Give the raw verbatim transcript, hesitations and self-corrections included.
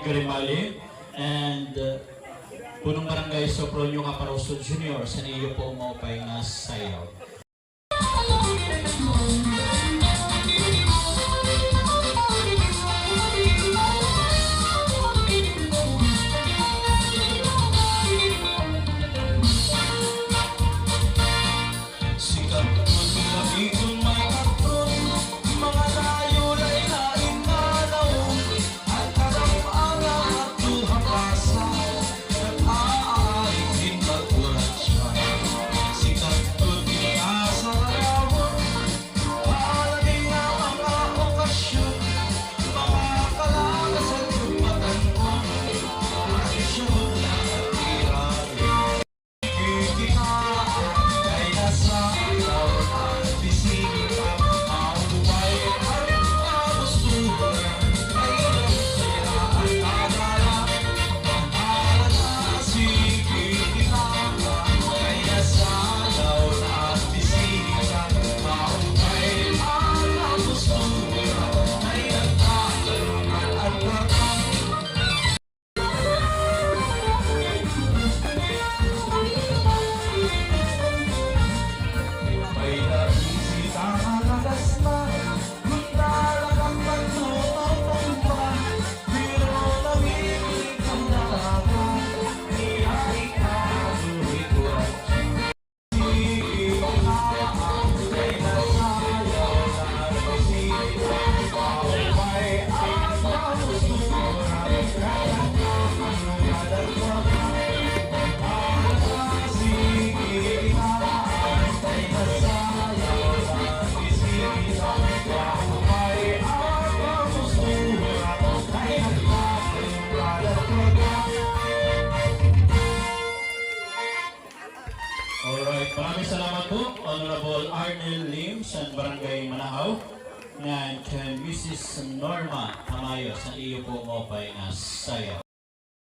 Grimali and, uh, Punong Barangay Sopronio Caparroso Junior, sa iyo po maupay nga sayaw. Sikat kun lagi kun may katron, mga rayo lay lain nga laon. An kadam-ara ngadto ha plasa, nag-aari hin pagborasya. Sikat kun asa rayo, halagi nga mga okasyon, mga kalakas at kapatan ko, presyo na at tirado. Alright, maraming salamat po, Honorable Arnel Lim, sa Barangay Manahaw, ngan kan Missus Norma Tamayo, sa iyo po maupay nga sayaw.